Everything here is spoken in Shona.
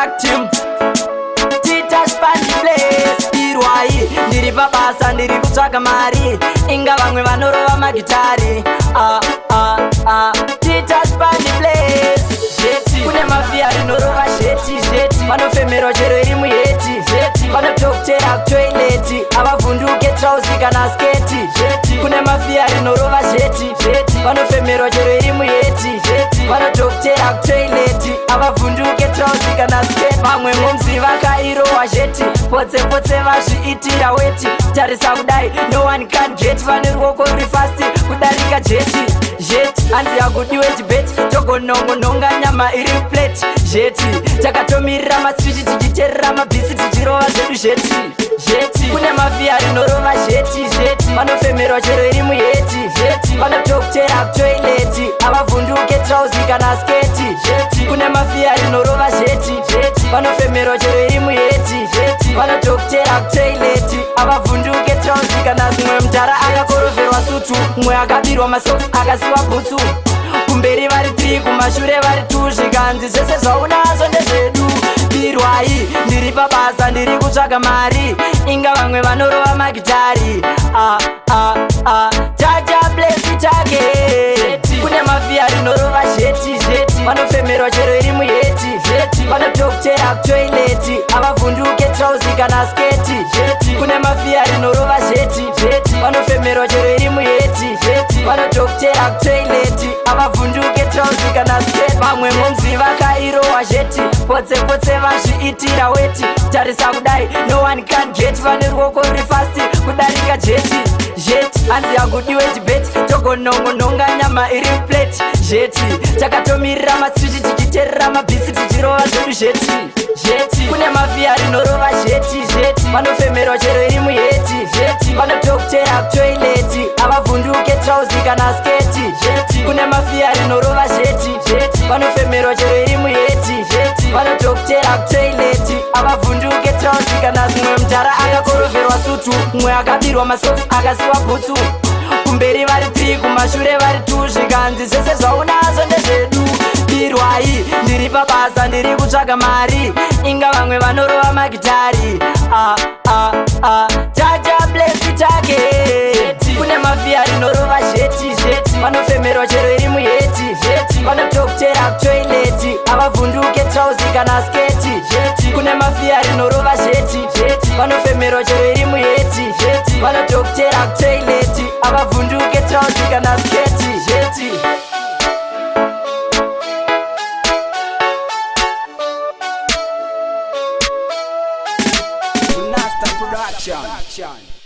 Black Team. Titas Pandi Place. Irwai, ndiri pabasa, ndiri kutsvaga mari. Inga vamwe vanorova magitari. Ah, ah, ah. Titas Pandi Place. Zheti. Kune mafia rinorova zheti zheti. Vanofemerwa chero iri muheti zheti. Vanotokutera kutoileti. Havavhunduke trauzi kana sketi zheti. Kune mafia rinorova zheti zheti. Vanofemerwa chero iri muheti zheti. Vanotokutera kutoileti. Havavhunduke trauzi kana sketi. Vamwe momzi vakairohwa zheti. Potse potse vazviitira weti. Tarisa kudai, no one can get. Vane ruoko ruri fast kudarika jeti zheti. Hanzi hakudiwe debate, togonongononga nyama iri plate zheti. Takatomirira maswiti tichiterera mabhisi tichirova zvedu zheti zheti. Kune mafia rinorova zheti zheti. Vanofemerwa chero iri muheti zheti. Vanotokutera kutoileti. Havavhunduke trauzi kana sketi zheti. Kune mafia rinorova zheti zheti. Vanofemerwa chero iri muheti zheti. Vanotokutera kutoileti. Havavhunduke trauzi kana. Mumwe mutara akakorovherwa sutu, mumwe akabirwa masocks akasiwa bhutsu. Kumberi vari 3, kumashure vari 2, zvikanzi zvese zvaunazvo ndezvedu. Birwai, ndiri pabasa, ndiri kutsvaga mari. Inga vamwe vanorova magitari. Ah, ah, ah. Jah Jah bless take. Kune mafia rinorova zheti zheti. Vanofemerwa chero iri muheti zheti. Vanotokutera kutoileti. Havavhunduke trauzi kana sketi zheti. Kune mafia rinorova zheti zheti. Vanofemerwa chero iri muheti zheti. Vanotokutera kutoileti. Havavhunduke trauzi kana sketi. Vamwe momzi vakairohwa zheti. Potse potse vazviitira weti. Tarisa kudai, no one can get. Vane ruoko ruri fast kudarika jeti zheti. Hanzi hakudiwe debate, togonongononga nyama iri plate zheti. Takatomirira maswiti tichiterera mabhisi tichirova zvedu zheti zheti. Kune mafia rinorova zheti zheti. Vanofemerwa chero iri muheti zheti. Vanotokutera kutoileti. Havavhunduke trauzi kana sketi zheti. Kune mafia rinorova zheti zheti. Vanofemerwa chero iri muheti zheti. Vanotokutera kutoileti. Havavhunduke trauzi kana. Mumwe mutara akakorovherwa sutu, mumwe akabirwa masocks akasiwa bhutsu. Kumberi vari 3, kumashure vari 2, zvikanzi zvese zvaunazvo ndezvedu. Birwai, ndiri pabasa, ndiri kutsvaga mari. Inga vamwe vanorova magitari. Ah, ah, ah. Jah Jah bless take. Kune mafia rinorova zheti zheti. Vanofemerwa chero iri muheti zheti. Vanotokutera kutoileti. Havavhunduke trauzi kana sketi zheti. Kune mafia rinorova zheti zheti. Vanofemerwa chero iri muheti zheti. Vanotokutera kutoileti. Havavhunduke trauzi kana sketi zheti. Nasta Production.